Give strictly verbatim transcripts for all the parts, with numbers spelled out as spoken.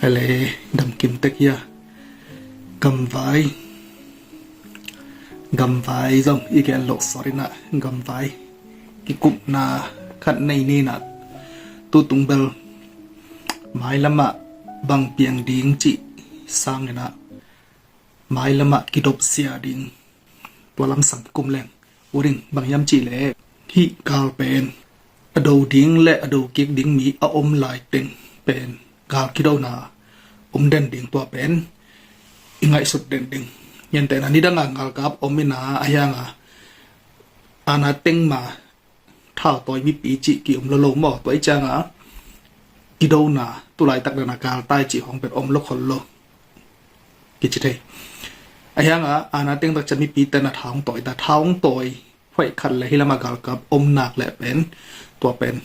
Hele, damkim tek hia? Gamvai, gamvai zong i gen loh sawt inah, gamvai kikupna khat nei ninah, tutung bel mailamah bang piang ding cih sanginah, mailamah kidopsia ding, tua lamsang kum leng. Uding bang hiam cihleh, hih gal pen a do ding le a do kik ding mi a om laiteng pen gal kidona om den ding, tua pen i ngaihsut den ding. Gentehna, nidanga galkap om ina, a hianga ana teng ma thautawi mipi cih ki om lo lo maw? Tua i cianga kidona, tulaitak dana galtai cih hong pen om lo khol lo kici thei. A hianga ana teng takcia mipi tena thaung tawi ta, thaung tawi huaih khat le hilama galkap om nak le pen, tua pen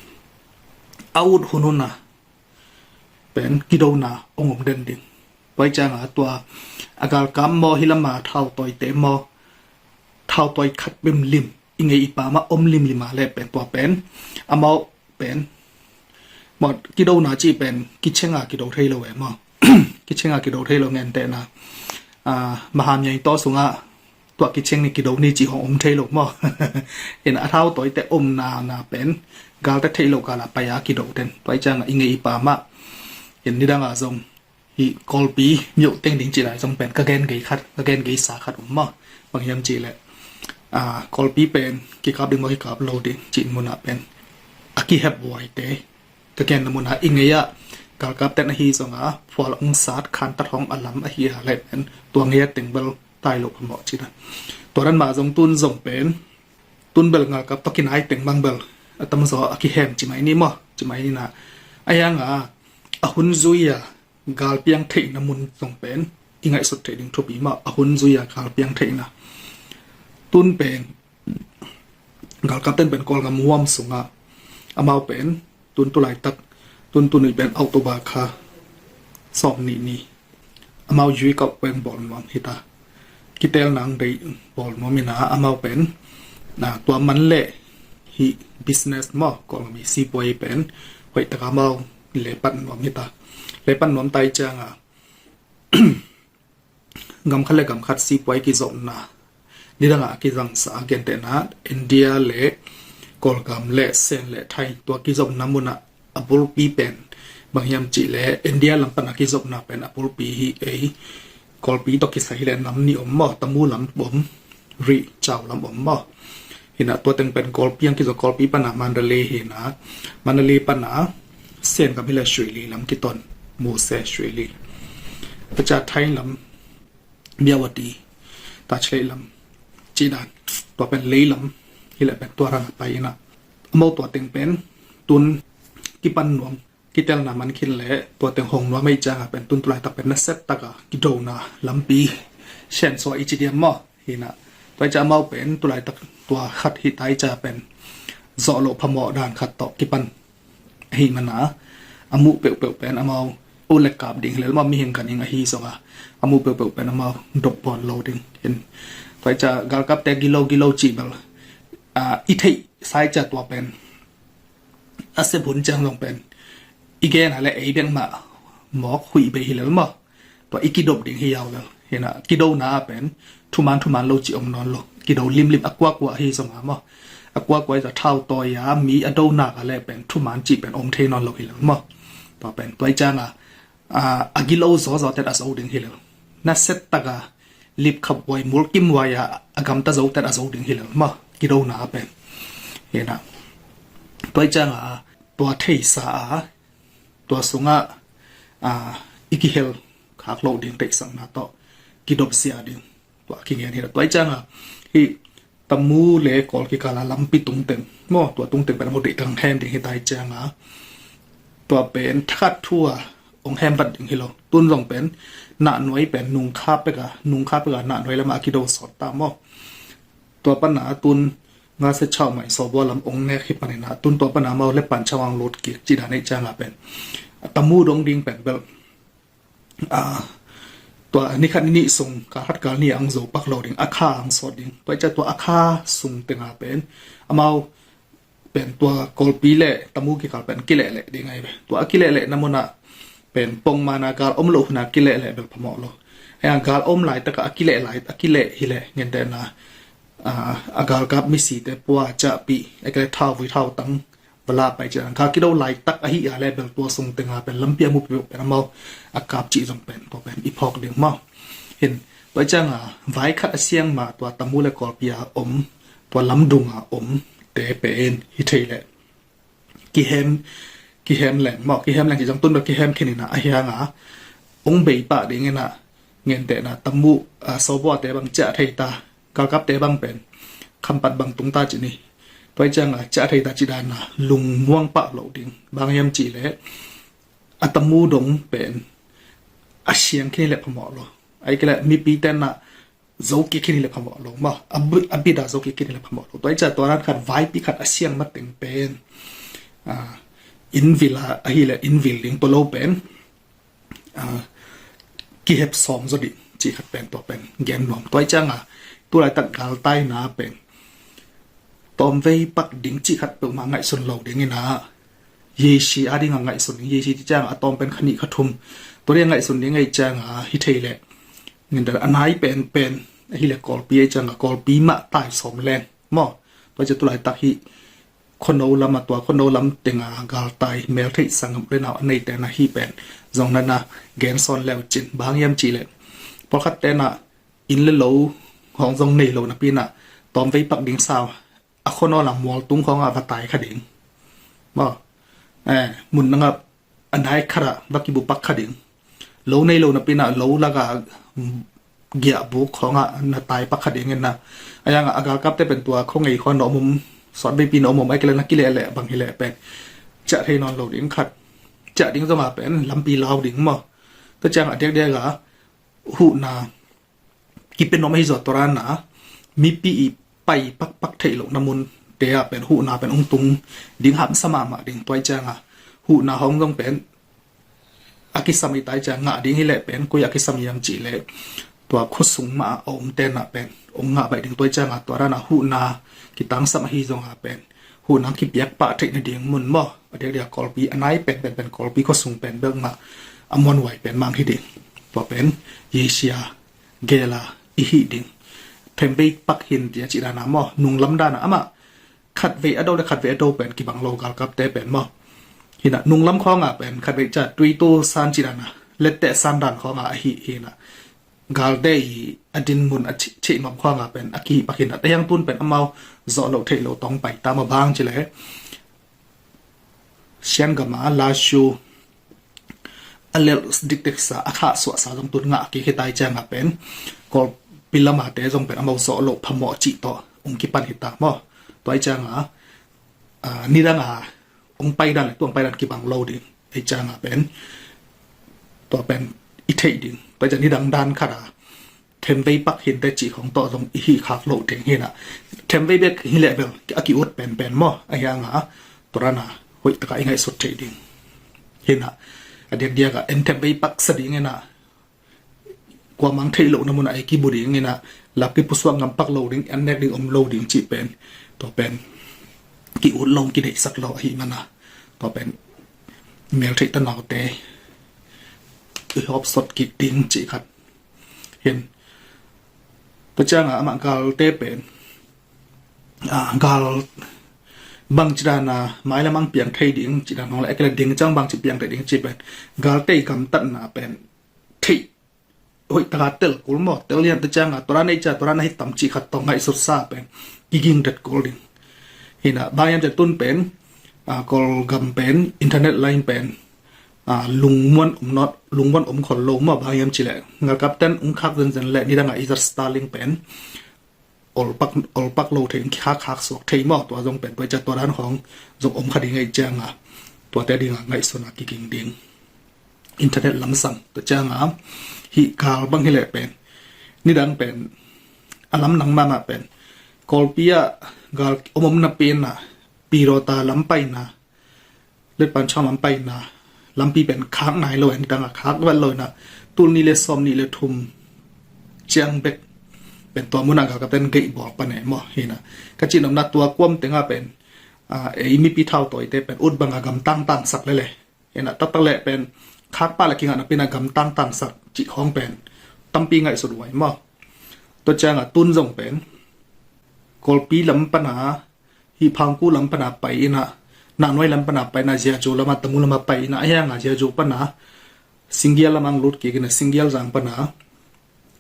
a ut hunhuna pen kidona ong om den ding. Tua i cianga tua a galkap maw, hilama thautawite maw, thautawi khat bemlim i ngei i pama om limlima le pen, tua pen amau pen maw, kidona cih pen kichenga kido thei lo e maw? Kichenga kido thei lo, gentehna, a, mahamiai taw sunga tua kicheng ni kido ni cih hong om thei lo maw? In a thautawite omna na pen galte theih lo kala paia kido den. Tua i cianga i ngei i pama in nidanga zong hih Kawlpi miuh teng ding cih lai zong pen ka gen gei khat, ka gen gei sa khat om maw? Bang hiam cihleh, a, Kawlpi pen kikap ding maw, kikap lo ding cih munah pen a kihep buaite ka genna munah i ngei ah galkap ten ahi zonga phual ong sat khantat hong a lam ahi a le pen tua ngei a teng bel tai lo phamawh cina. Tua dan mah zong tun zong pen tun bel galkap tawh kinai teng bang bel a tamzaw a kihem ci mai ni maw? Ci mai nina. A hianga a hun zui a galpiang theihna mun zong pen i ngaihsut theih ding thupi mah, a hun zui a galpiang theihna. Tun pen galkap ten pen Kawlgam huam sunga amau pen tun tulaitak, tun tuni pen October kha sawm nih ni amau yui kauh peng bawl nuam hita. Kitel nang dei bawl nuam ina amau pen na tua man le hih business maw, Kawlgam i sipuai pen hoih taka amau lepat nuam hita. Lepat nuam tai cianga gam khat le gam khat sipuai kizopna nidanga a kizangsa, gentehna India le Kawlgam le Sen le Thai, tua kizopna munah a bulpi pen bang hiam cihleh India lam pana kizopna pen a bulpi hi ei Kawlpi tawh kisai hileh nam ni om maw? Tamu lam om, Rih Chau lam om maw? Hina tua teng pen Kawlpi ang kizo, Kawlpi pana Mandalay hina, Mandalay pana Sen gam hileh Shweli lam kiton, Muse, Shweli. Pacha Thai lam Myawaddy, Tachlei lam cidan, tua pen lei lam hileh pen tua rang a pai ina. Amau tua teng pen tun kipan nuam, kitelna man khin le tua teng hong nuam ei cianga pen tun tulaitak pen naset taka kidona lampi siansuah i ci diam maw? Hina. Tua i cia amau pen tulaitak tua khat hita i cia pen zawh loh phamawh dan khat tawh kipan ahi mana a muh peuhpeuh pen amau ut le kap ding hilel maw, mihing kan ing ahi zonga a muh peuhpeuh pen amau dok bawl lo ding hin. Tua i cia galkapte gilo gilo cih bel, a, i theih sa i cia tua pen a sep hun ciang zong pen i gen a le ei bek mah mawk huih bei hilel maw? Tua i kidop ding hi yau lel. Hina kidona pen thuman thuman lo cih om nawn lo. Kido limlim a kuakua ahi zonga maw, a kuakua i za thau tawi a mi a donak a le pen thuman cih pen om thei nawn lo hilel maw? Tua pen tua i cianga, a, a gilo zawzaw ten a zo ding hilel. Naset taka lipkhap huai mulkim huai a a gamta zo ten a zo ding hilel maw? Kidona a pen. Hina tua i cianga tua theisa a tua sungah, a, i kihel khak loh ding theihsakna tawh kidop zia ding tua kingen hi. Tua i cianga hih Tamu le Kawl kikala lampi tungteng maw, tua tungteng pen a mu deih tang hem ding hi ta i cianga tua pen thakhat thu a ong hem vat ding hi lo. Tun zong pen nahnuai pen nungkha peka, nungkha peka nahnuai lama a kido sawt ta maw? Tua pana tun nga se chau mai sawbua lam ong nek hi panina tun tua pana mau le pan chau ang lut kik ci dan ei cianga pen Tamu dong ding pen bel, a, tua ni khat ni nih sung kal khat kal ni ang zo pak lo ding, a kha ang sawt ding. Tua i cia tua a kha sung tenga pen amau pen tua Kawlpi le Tamu kikal pen kilehleh ding ahi ve. Tua a kilehlehna munah pen pongmana gal om loh huna kileh leh bel phamawh lo. Aia gal om laitak a kileh lai a kileh hileh ngentehna a galkap misite pua cahpih a kileh thau vui thau tang vala pai cian gal kido laitak ahi a leh bel tua sung tenga pen lampi a mupi pen amau a kap cih zong pen tua pen i phawk ding maw. Hin tua cianga vai khat a siang ma tua tamu le kawlpi a om tua lamdunga om te pen hi thei leh kihem kihem leng maw kihem leng ci zong tun bel kihem khin ina a hianga ong bei pah ding ina ngentehna tamu a sobuate bang ciah thei ta galkapte bang pen khampat bang tung ta ci ni. Tua hi cianga ciah thei ta ci dana lungmuang pah lo ding bang hiam ci leh a tamu dong pen a siang khin leh phamawh lo. Ai ke leh mipi tenna zo kik khin hileh phamawh lo maw a bida zo kik khin hileh phamawh lo. Tua hi cia tua ran khat vaipi khat a siang mateng pen innvil a ahileh innvil ding tua lo pen kihep sawm zaw ding cih khat pen tua pen gen nuam. Tua hi cianga tulaitak galtaina pen tawmvei pak ding cih khat peuhmah ngaihsun lo ding ina Yeisi a dinga ngaihsun ding Yeisi ci cianga a tawm pen kha nih kha thum tua dinga ngaihsun ding ngaih cianga hi thei leh ngin a nai pen pen ahileh kawlpi a cianga kawlpi mah tai sawm leng maw. Tua cia tulaitak hi khono lama tua khono lam tenga galtai mel theih sangam le nau a nei tena hi pen zong nana gen sawn leu cin bang hiam ci leh pawlkhat tena inn le lo hong zong nei lo napi ina tawmvei pak ding sau a khono lam mualtung khonga va tai kha ding maw. Mun nanga a nai khara va kibu pak kha ding lo nei lo napi ina lo laga giah buk khonga na tai pak kha ding ina a yanga a galkapte pen tua khongei khon na om om sawt veipi na om om ai kele na kileh leh bang hileh pen ciah thei nawn lo ding khat ciah ding zonga pen lampi lau ding maw. Tua cianga diakdiaka huhna kipe nuam ahi zawh tua rana mipi i pai pakpak theih lohna mun te ah pen huhna pen ung tung ding hamsa mahmah ding tua hi cianga huhna hong zong pen a kisam i tai ciang ngah ding hileh pen koi a kisam hiam cih leh tua khuasung mah a om tenah pen ong ngah baih ding tua hi cianga tua rana huhna kitangsam ahi zonga pen huhna kipiak pah theih nading mun maw a diakdiak kawlpi a nai pen pen pen kawlpi khuasung pen bek mah a muanhuai pen mang hi ding tua pen Yeisi a gela i hih ding. Themvei pak hin tia cih dana maw nunglam dana amah khatvei a do le khatvei a do pen kibang lo galkapte pen maw. Hina nunglam khawnga pen khatvei ca tui tu san cih dana lette san dan khawnga a hih hina galte i a din mun a cih nuam khawnga pen a kihih pak hina tahiang tun pen amau zawh loh theih lo tong pai ta maw bang ci le Siangama lashu a lel dikdeksa a khah suahsa zong tun ngah kik hi tai cianga pen kawlpi lamate zong pen amau zawh loh phamawh cih tawh ung kipan hi ta maw. Tua hi cianga nidanga ung paidan le tuang paidan kibang lo ding hi cianga pen tua pen i theih ding tua hi ciang nidang dan khara themvei pak hinte cih khong tawh zong i hih khak loh ding hina themvei bek hileh bel a ki-ut penpen maw a hianga tua rana hoih taka i ngaihsut theih ding hina a diakdiaka en themvei pak sa ding hina kuamang theih lohna muna ei kibu ding hina lap kipusuak ngam pak lo ding an nek ding om lo ding cih pen tua pen ki-ut lo kideihsak lo ahi mana tua pen mel theih tanaute i hawpsot kik ding cih khat hin tua cianga amah galte pen gal bang cidana mailam ang piang thei ding cidan hong le ekle ding ciang bang ci piang thei ding ci pen galte i gamtatna pen theih hoih taka tel kul maw tel lian tua cianga tua rana i cia tua rana hi tam cih khat tawh ngaihsutsa pen kiging det kul ding hina bang hiam cian tun pen Kawlgam pen internet line pen lungmuan om not lungmuan om khol lo maw bang hiam cileh ngalkap ten ung khak zenzen leh nidanga izat Starlink pen olpak olpak lo thei ung kikhak khak suak thei maw tua zong pen tua i cia tua dan khong zong om kha ding ahi cianga tuate dinga ngaihsuna kiging ding internet lamsang tua cianga hih gal bang hileh pen nidang pen a lam nang mahmah pen kawlpi ah gal om om napi ina pirota lam paina letpan chang lam paina lampi pen khak nai lo en danga khak vat lo ina tul nih le sawm nih le thum ciang bek pen tua muna galkap ten geih bawl pane maw hina ka cihnopna tua kuam tenga pen ei mipi thau tawite pen ut banga gam tangtang sak lele hina taktak leh pen khakpah le kingah napi-in a gamtang tangsak cih khawng pen tampi ngaihsut huai maw. Tua ciangah tun zong pen Kawlpi lam pana, hih Phangku lam pana pai inah, Nahnuai lam pana pai inah, Ziazo lamah, Tamu lamah pai inah, a hiangah Ziazo pana Singgial lamah ang lut kik inah, Singgial zang pana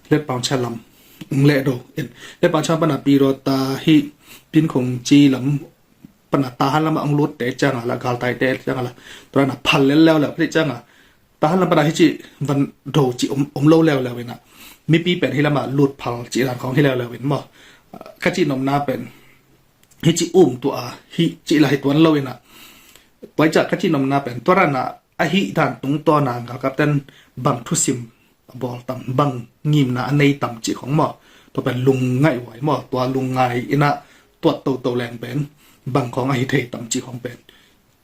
Letpangcha lam ang leh do in, Letpangcha pana Pirota, hih Pinkhongci lam pana Tahan lamah ang lutte ciangah la, galtaite ciangah la, tua na phal lel leuleu, tua ciangah Tahan lam pana hih ci van do ci om, om lo leuleu inah, mipi pen hih lamah lut phal ci dan khawng hi leuleu in maw. Ka cih nopna pen hih ci um tuah a hih ci la hi tuan lo inah, tua ciah ka cih nopna pen tua ranah a hih dan tungtawna galkapten bang thusim a bawl tam, bang ngimna a nei tam cih khawng maw. Tua pen lungngaih huai maw, tua lungngai inah tuat toto leng pen bang khawng a hi thei tam cih khawng pen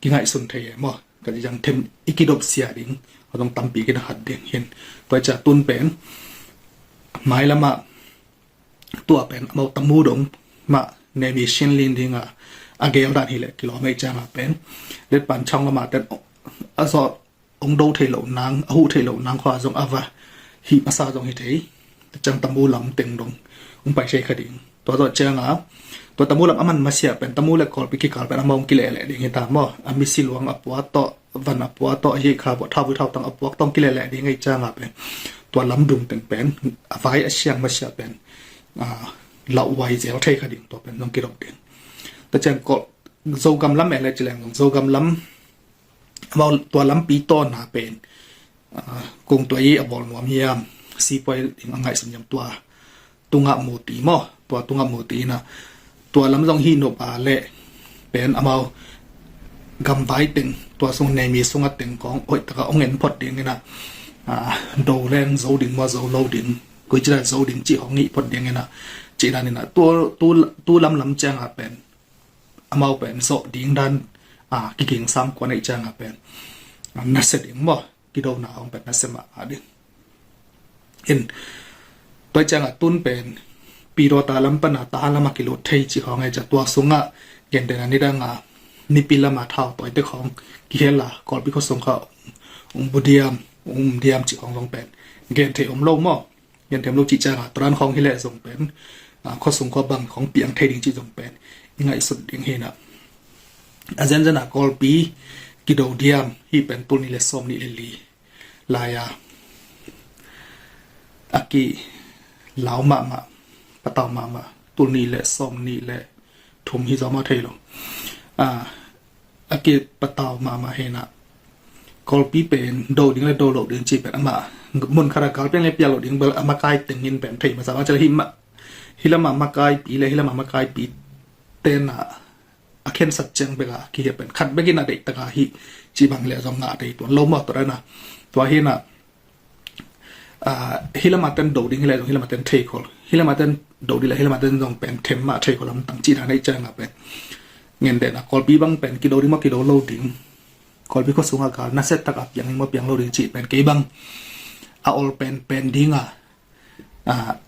kingaihsun thei e maw. Ka cih ciang them i kidop sia ding, a zong tampi kina hat ding hin. Tua ciah tun pen mai lamah tua pen amau Tamu dong mah Nemi Shinlin dingah a gel dan hileh kilawm ei ciangah pen Letpangcha lamah ten a zawh ong do thei loh nang, a huh thei loh nang khua zong a va hih masa zong hi thei. Tua ciang Tamu lam teng dong ong pai thei kha ding. Tua zawh ciangah tua Tamu lam a man masiah pen Tamu le Kawlpi kikal pen amau ong kilehleh ding hi ta maw. A misi luang a pua tawh, van a pua tawh, a hih kha pua, thauvui thautang a puak tawh ong kilehleh ding ei ciangah pen tua lam dung teng pen a vai a siang masiah pen lauhuai zel thei kha ding, tua pen zong kidop ding. Tua ciang Kawl, Zogam lam e le ci leng zong Zogam lam amau tua lampi tawna pen kung tua i a bawl nuam hiam, sipuai ding a ngaihsun hiam, tua tungah muti maw, tua tungah muti inah tua lam zong hih nop a leh pen amau gamvai teng, tua sung Nemi sungah teng khawng hoih taka ong en phot ding inah, do leng zo ding maw, zo lo ding, koi cila zo ding cih khawng hih phot ding inah, cih dan inah tu, tu, tu lamlam ciangah pen amau pen zawh ding dan a kikingsam kuan ei ciangah pen nasia ding maw, kidona hong pen nasia mah a ding. In tua ciangah tun pen Pirota lam pana Tahan lamah kilut thei cih khawng ei ciah, tua sungah gentehna nidanga nipi lama thautawite khawng kihel a Kawlpi khuasung kha ung bu diam, ung um diam cih khawng zong pen gen thei om lo maw. Gen thei om lo cih ciangah tua dan khawng hileh zong pen khuasung khua bang khawng piang thei ding cih zong pen i ngaihsut ding hinah. A zenzenah Kawlpi kido diam hih pen tul nih le sawm nih le li lai-a a kilau mahmah, patau mahmah, tul nih le sawm nih le thum hi zaw maw thei lo. A kipatau mahmah hinah Kawlpi pen do ding le do loh ding cih pen amah mun khatah galpiang le piang loh ding bel a makai tengin pen thei masa bang cila hih lamah makaipi le hih lamah makaipi tenah a khensat ciang beka kihiap pen khat bekin a deih taka hih cih bang le zong ngah thei tuan lo maw. Tua dana tua hinah hih lamah ten do ding hileh zong hih lamah ten thei khol, hih lamah ten do ding le hih lamah ten zong pen them mah thei khol lamtang cih dan ei ciangah pen ngen dena Kawlpi bang pen kido ding maw kido lo ding, Kawlpi khuasungah gal nasia taka piang ding maw piang lo ding cih pen kei bang a ol penpen dinga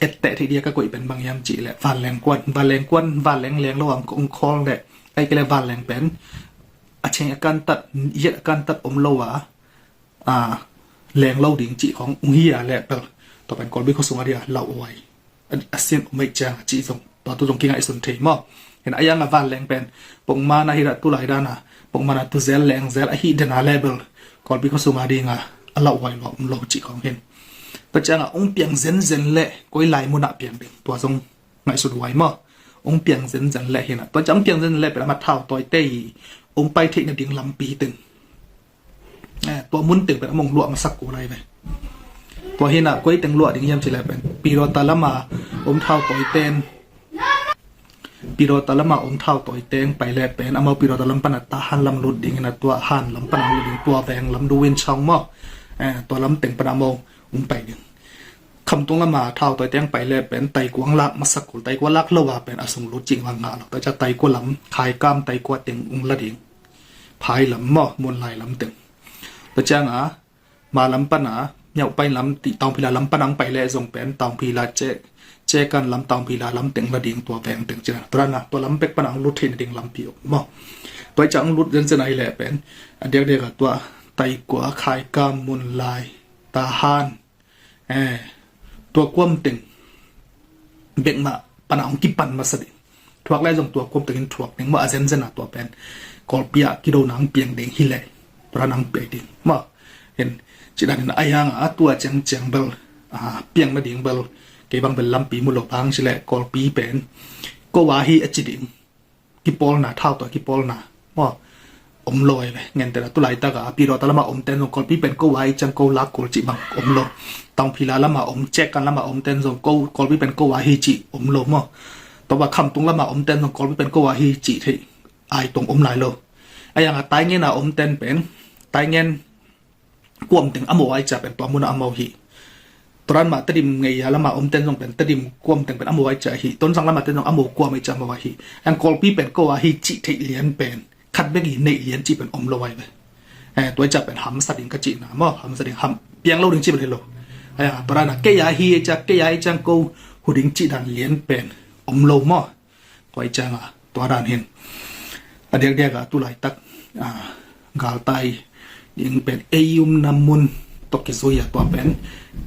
etteh theih dia ka koih pen bang hiam cih leh vanleng kuan, vanleng kuan, vanleng leng lo ang kong khol leh ai kei leh vanleng pen a cheng a kantat, iat a kantat om lo a leng lo ding cih khong ung hi a leh pel tua pen Kawlpi khuasung a dia lauhuai a sin um ei ciang a cih zong tua tu zong kingaihsun thei maw. Hina a iang a vanleng pen pongmana hina tulai dana pongmana tu zel leng zel ahi dena leh bel Kawlpi khuasung a dinga a lauhuai lua um lo cih khong hin. Tua cianga ung piang zenzen leh koi lai munah piang ding tua zong ngaihsun huai maw. Ung piang zenzen leh hina tua ciang ung piang zenzen leh pen ama thau tawi tei ung pai theih nading lampi teng tua mun teng pen a mong luah masak ku lai ve. Tua hina koi teng luah ding hiam ci leh pen Pirota lama om thau tawi ten, Pirota lama om thau tawi teng pai leh pen amau Pirota lam pana Tahan lam lut ding hina tua Han lam pana lut ding tua veng lam duwin chong maw. Tua lam teng pana amau ung pai ding. Khamtung lama thau tawi teng pai leh pen Taikuang lak masak kul, Taikua lak lo a pen a sung lut cing vang ngah lo. Tua ciang Taikua lam, Khaikam Taikua teng ung la ding. Phai lam maw, Munlai lam teng. Tua cianga ma lam pana Nyaupai lam ti Taungphila lam pana ang pai leh zong pen Taungphila ce, Cekan lam Taungphila lam teng la ding tua veng teng cina. Tua dana tua lam pek pana ang lut theih nading lampi om maw. Tua ciang ang lut zenzen ahi leh pen a diakdiaka tua Taikua, Khaika, Munlai, Tahan, eh, tua kuam teng bekmah pana hong kipan masa ding. Thuak lai zong tua kuam tengin thuak ding maw, a zenzen a tua pen Kawlpi ah kidona hong piang ding hileh tua dan hong piang ding maw. Hin ci dan in a yang a tua ciangciang bel, ah, piang nading bel kei bang bel lampi mu lo bang cileh Kawlpi pen ko a hi a ci ding. Kipawlna, thau tawh kipawlna maw om lo ai ve. Ngente na tu laitak a Pyidawtha lamah om ten zong Kawlpi pen ko a hi ciang ko lak kul cih bang om lo. Taungphila lamah om, Cekkan lamah om ten zong ko, Kawlpi pen ko a hi cih om lo maw. Tua bang Khamtung lamah om ten zong Kawlpi pen ko a hi cih theih ai tong om lai lo. A yang a Taingen a om ten pen Taingen kuam teng a mo ai cia pen tua mun a a mo hi. Tua dan mah Tedim ngei a lamah om ten zong pen Tedim kuam teng pen a mo ai cia hi. Tonzang lamah ten zong a mo kuam ai cia mo ai hi. Ang Kawlpi pen ko a hi cih theih lian pen khat bek hi neih lian cih pen om lo ai ve. Eh, tua ai cia pen hamsa ding ka cihna maw, hamsa ding ham piang lo ding cih pen hi lo. Ai a tua dan a kei a hi ai cia, kei a hi ciang ko hu ding cih dan lian pen om lo maw. Tua ai ciang a tua dan hin a diakdiak a tu laitak, ah, galtai ding pen ei umna mun tawh kizui a tua pen,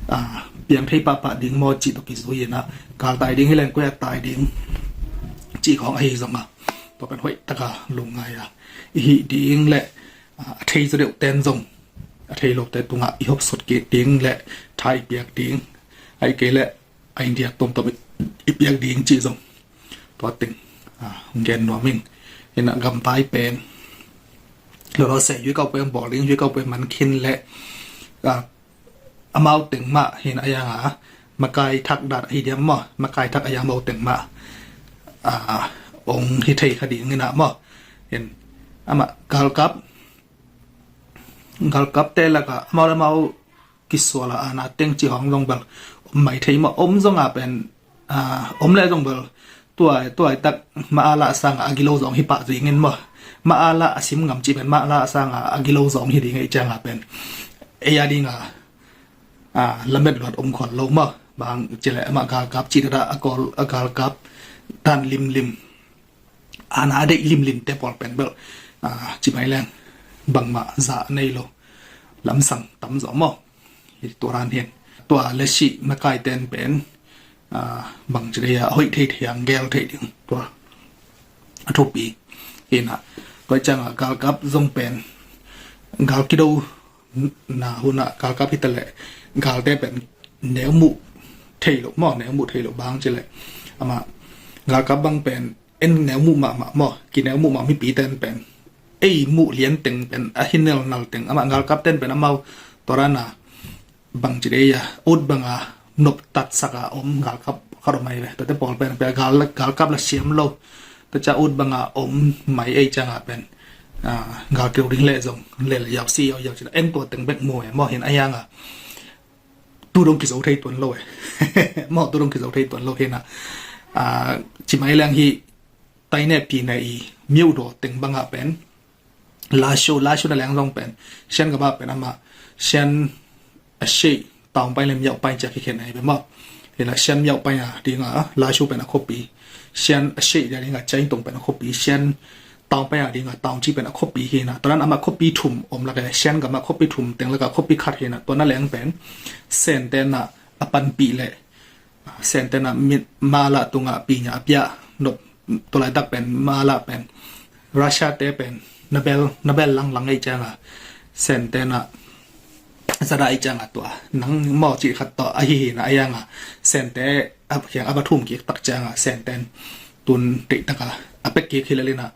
ah, piang thei pahpah ding maw cih tawh kizui in a galtai ding hi leng koi a tai ding cih khawng ahi zong a tua pen hoih taka lungngai a i hih ding le, ah, a thei zaw deuh ten zong a thei lote tungah i hopsot kik ding le tha i piak ding, ai kei le a India tomtom i piak ding cih zong tua teng, ah, hong gen nuam ing. Hi na gamvai pen lolo se yui kau pen bawl ding, yui kau pen man khin le, ah, amau teng mah hi na a yang a makai thak dan ahi diam maw, makai thak a yang amau teng mah, ah, ong hi thei kha ding hi na maw. Hin amah galkap, galkap te lak a amau le amau kisual a ana teng cih hong zong bel om mai thei maw, om zong a pen, ah, om le zong bel tua, tua ai tak ma a lah sang a a gilo zong hi pah zing in maw. Ma a lah a sim ngam cih pen ma a lah sang a a gilo zong hi ding ei ciang a pen ei a ding a, ah, lamet luat om khol lo maw. Bang cileh amah galkap cih dah a kawl a galkap dan limlim ana deih limlimte pawl pen bel, ah, ci mai leng bangmah zah nei lo lamsang tam zaw maw. Hi tua dan hin tua le sih makai ten pen, ah, bang ci dei a hoih thei thei ang gel thei ding tua a thupi. Hi na tua ciang a galkap zong pen gal kido na hun a galkap hi ta leh galte pen neu muh thei lo maw, neu muh thei lo bang cileh amah galkap bang pen en neu muh mahmah maw, ki neu muh mah mipi ten pen ei muh lian teng pen a hi nelnal teng amah galkap ten pen amau tua dan a bang ci dei a ut bang a nop tatsak a om galkap khat om ai ve. Tuate pawl pen pen gal, galkap la siam lo. Tua cia ut bang a om mai ei ciang a pen, ah, gal keu ding leh zong lel yau si yau yau ci na en tua teng bek mu e maw. Hin a yang a tu dong kizo thei tuan lo e. Maw tu dong kizo thei tuan lo hi na, ah, ci mai leng hi taine pine i miudaw teng bang a pen Lasho, Lasho na leng zong pen Shan gam a pen amah Shan a sei taung pai le miau pai ciak hi khen ai pen maw. Hi na Shan miau pai a ding a Lasho pen a khopi, Shan a sei dia ding a Chaintong pen a khopi, Shan taung pai a ding a taung ci pen a khopi hi na. Tua dan amah khopi thum om lak e, Shan gam a khopi thum teng lak a khopi khat hi na. Tua na leng pen Sente na a panpih le Sente na mit mala tunga pinya a pia nop tu laitak pen mala pen Russia te pen na bel, na bel langlang ei ciang a Sente na zada ei ciang a tua nang maw ci khat tawh ahi hi na a yang a Sente a khiang a ba thum kik tak ciang a Sente tun teih tak a a pek kik hi le lina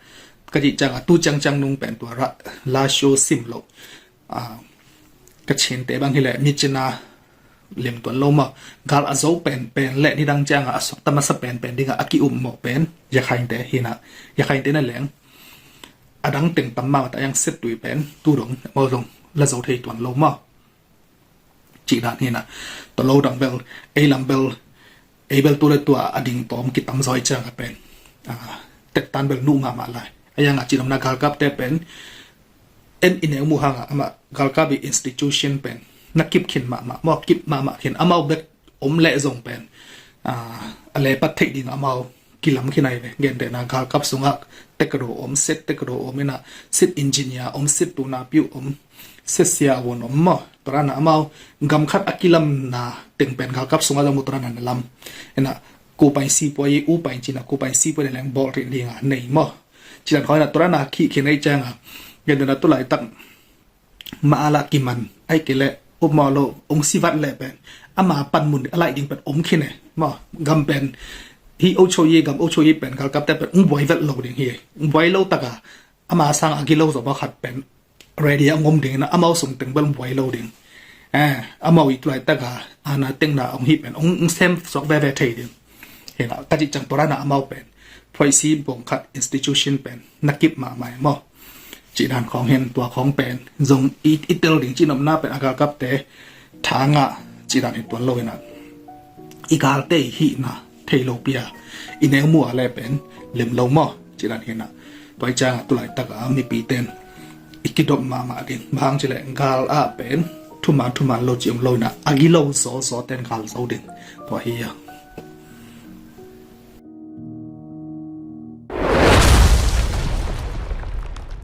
ka ci ciang a tu ciang ciang nung pen tua ra Lasho sim lo, ah, Kachinte bang hi le mi cina lim tuan lo maw. Gal a zo pen pen le nidang ciang a a suakta masa pen pen ding a a ki-um mawh pen Yakhainte hi na. Yakhainte na leng a dang teng tam mah ta yang set tui pen tu dong maw zong la zo thei tuan lo maw. Cih dan hi na. Tua lo dang bel ei lam bel ei bel tu le tua a ding tawm kitam zaw ei ciang a pen, ah, tek tan bel nuh mahmah lai. A yang a ci lam na galkap te pen en i neu muh hang a amah galkap i institution pen na kip khin mahmah maw, kip mahmah khin amau bek om leh zong pen, ah, a lepat theih ding amau kilam khin ai ve. Gentehna galkap sungah tekdo om, set tekdo om ina, sit engineer om, sit tuna piu om, siasia a vun om maw. Tua dan a amau gam khat a kilamna teng pen galkap sungah zong mu tua dan a na lam. Ina, ku pain sipuai, u pain cina, ku pain sipuai na leng bawl rih ding a nei maw. Ci dan khawng ina tua dan a khih khin ei ciang a, gen dan a tu laitak ma a lah kiman ai kei leh upmaw lo ong sivat leh pen ama panmun a laih ding pen om khin e maw. Gam pen hi ocho yi, gam ocho yi pen galkapte pen ong buai vet lo ding hi. Ong buai lo taka ama sang a gilo zaw maw khat pen ready a ngom ding ina amau sung teng bel buai lo ding. Eh, amau i tu laitaka ana tengna ong hi pen ong sem suak veve thei ding. Hina ka cih ciang tua dan a amau pen phuaisi bawng khat institution pen na kip mahmah e maw. Cih dan khawng hin tua khawng pen zong i, i tel ding cih nopna pen a galkapte thangah cih dan hi tuan lo hina i galte i hihna thei lo pia i neu mua le pen lim lo maw. Cih dan hina tua i ciangah tu laitaka mipiten i kidop mahmah ding. Bang hang cileh gal ah pen thuman thuman lo ci om lo hina a gilo zawzaw ten gal zo ding. Tua hi a.